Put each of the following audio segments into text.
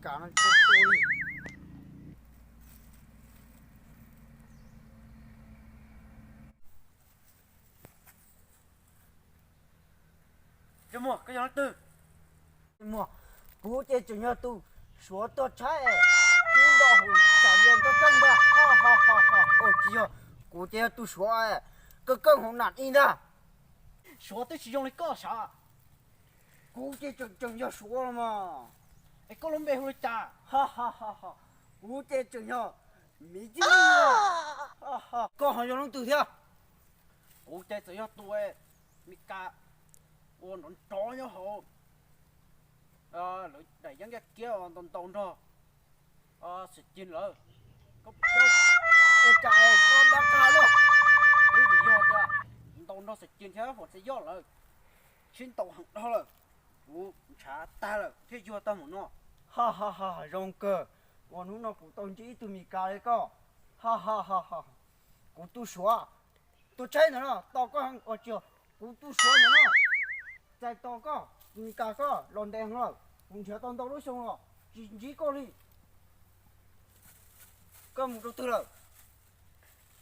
Kav no tsis tu li. Muag, koj yog leej twg? Muag, kuv ces tseem yog tus Suav tuag tshaib, twb nto hauv sam vias nrov tag nrho. Tsis yog, kuv ces yog tus Suav, koj keej hauv nam i ntag. Suav twb tsis zoo li koj sav. Kuv ces tseem tseem yog Suav los mas. Es koj lub npe hu li cas? Kuv ces tseem yog Miv Txij Neej. Koj ho yog leej twg thiab? Kuv ces txawm yog tus Mes Kas uas nrov nrov nyob hauv lawv daim yeeb nkiaj kiab ntau ntau nrog Xwm Cig lawv. Koj puas paub? Ua cas koj dab qag luaj? Twb vim yog tias ntau nrog Xwm Cig thiab Huam Xav Yoj lawv sib ntaus heev dhau lawm, kuv ntshav tag lawm thiaj yuag tau mus no. Ha ha ha, zoo kawg, uas hnub no kuv tau ntsib ib tug Mes Kas li koj. Ha ha ha ha, kuv tus Suav tuag tshaib ntawm no tos koj heev os. Tsis, kuv tus Suav ntawm no txais tos koj, Mes Kas koj los ntev heev lawm, kuv nrhiav tau ntau lub xyoo los tsis ntsib koj li. Koj mus rau twg lawm?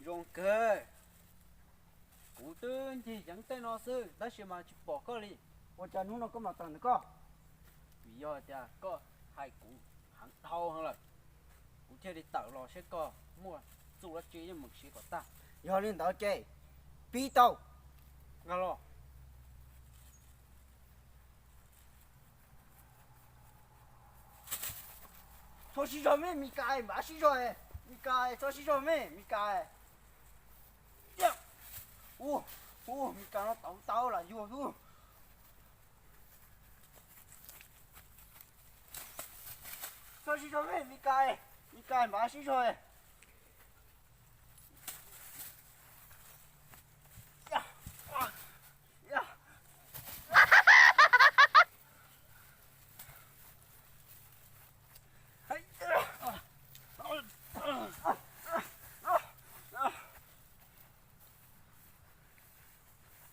Zoo kawg, kuv twb ncig yeev tej no xwb tab sis mas tsis pom koj li. Ua cas hnub no koj mam tawm ntawm koj? Vim yog tias koj hais kuv heev dhau heev lawm, kuv thiaj li tawm los saib koj muaj txuj dab tsi yeej meem siv kom tag. Yog li ntawd ces pib tau, nqa los. Txhob sib zog me Mes Kas, npaj sib zog, Mes Kas txhob sib zog me Mes Kas. Ua, ua, Mes Kas no tau tau lam yuag xwb. Txhob sib zog me Mes Kas, Mes Kas npaj sib zog.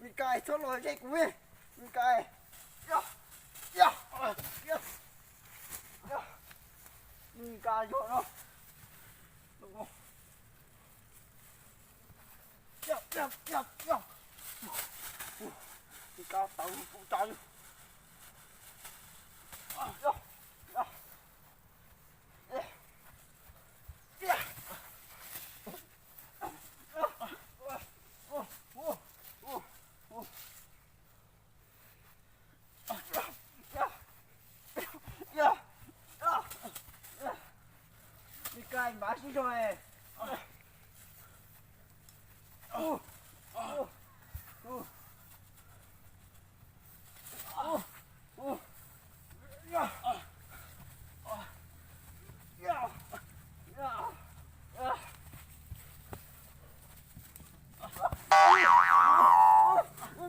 Mes Kas txhob los ze kuv, Mes Kas. Mes Kas yog no. Mes Kas tawv kuv tsav. Mes Kas npaj sib zog.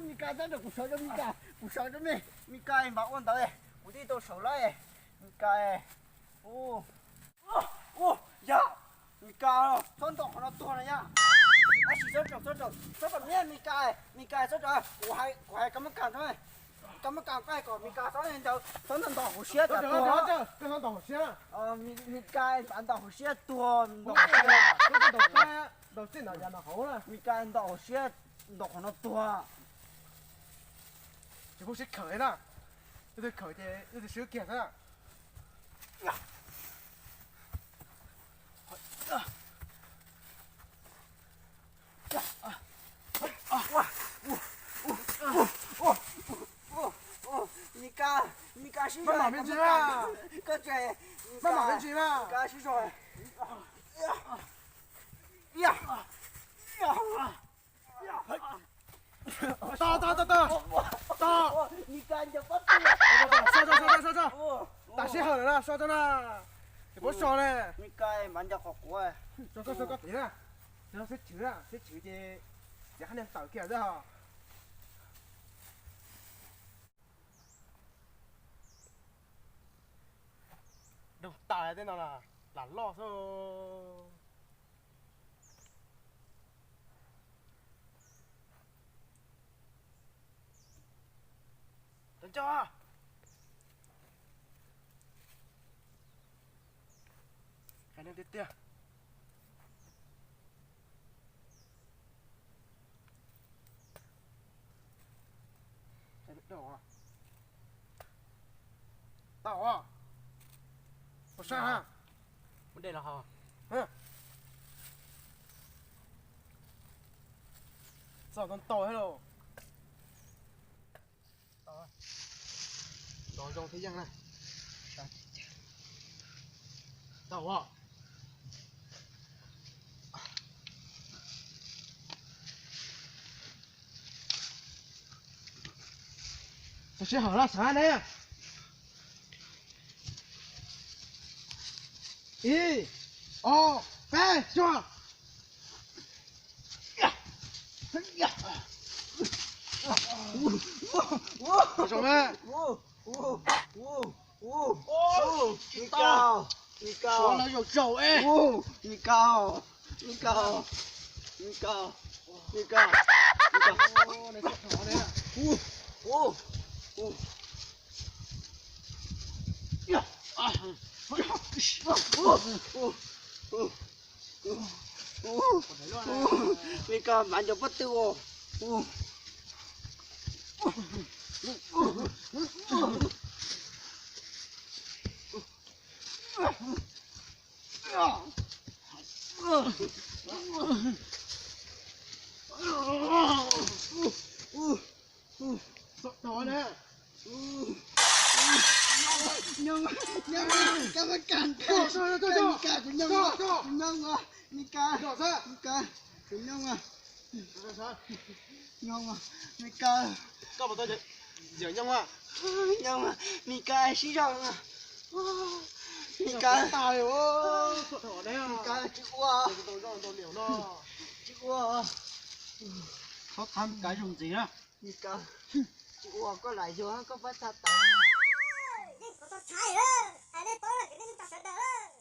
Mes Kas, txhob nrog kuv sawv rau Mes Kas, kuv sawv rau me, Mes Kas npaj ua ntawd, kuv twb tau saum lawm, Mes Kas. Ua, yog, Mes Kas, txhob ntaus qhov no tuag no yog. Ab tsis, txhob tsaum, txhob tsaum, txhob tsaum me, Mes Kas, Mes Kas txhob tsaum, kuv hais, kuv hais koj muab kam tso, koj muab kam koj hais kom Mes Kas txhob ntaus, txhob ntaus hauv siab, txhob ntaus hauv siab. Mes Kas npaj ntaus hauv siab tuag, ntaus hauv siab. Mes Kas ntaus hauv siab, ntaus qhov no tuag. Tsis pub sib khawm li na, leej twg khawm ces leej twg swb kiag xwb na. Mes Kas, Mes Kas sib zog, koj tseem, Mes Kas sib zog. Tau, tau, tau, tau. Tau. Tau, tau, tau, tau, tau. Tam sij hawm lawm na, so tso na. Ces puab so ne. So koj, so koj tid na. Ces no sib chwv na, sib chwv ces txiav qhab niag tawm kiag xwb os. Doog tas tej no lam loj xwb. Cov ntsa, Tiag tiag. Tau os. Ua sab ha. Muab dej los haus. Txog tau tau thiab lauj. Nrov zoo thiab yeej na. Tau os. Txog sij hawm laj xav ne. Ib, ob, peb, tso. Zoo na. Ua lawv zaum zaum es. Ua, mi kau, mi kau, mi kau, mi kau, mi kau. Mi kau mas nrog pob tw os. Nyob, nyob, koj muab kam, koj kam kuv nyob, kuv nyob, Mika, Mika, kuv nyob. Nyob, Mika. Nyob, Mika sib zog. Mika, Mika tsis ua, tsis ua. Qhov qab Mika zoo ntxiv na. Mika, tsis ua koj lam yog koj pab txha tau. Yeej kuv tau tshaib lawm, nej paub lawm ces nej tsis tau sawv daws.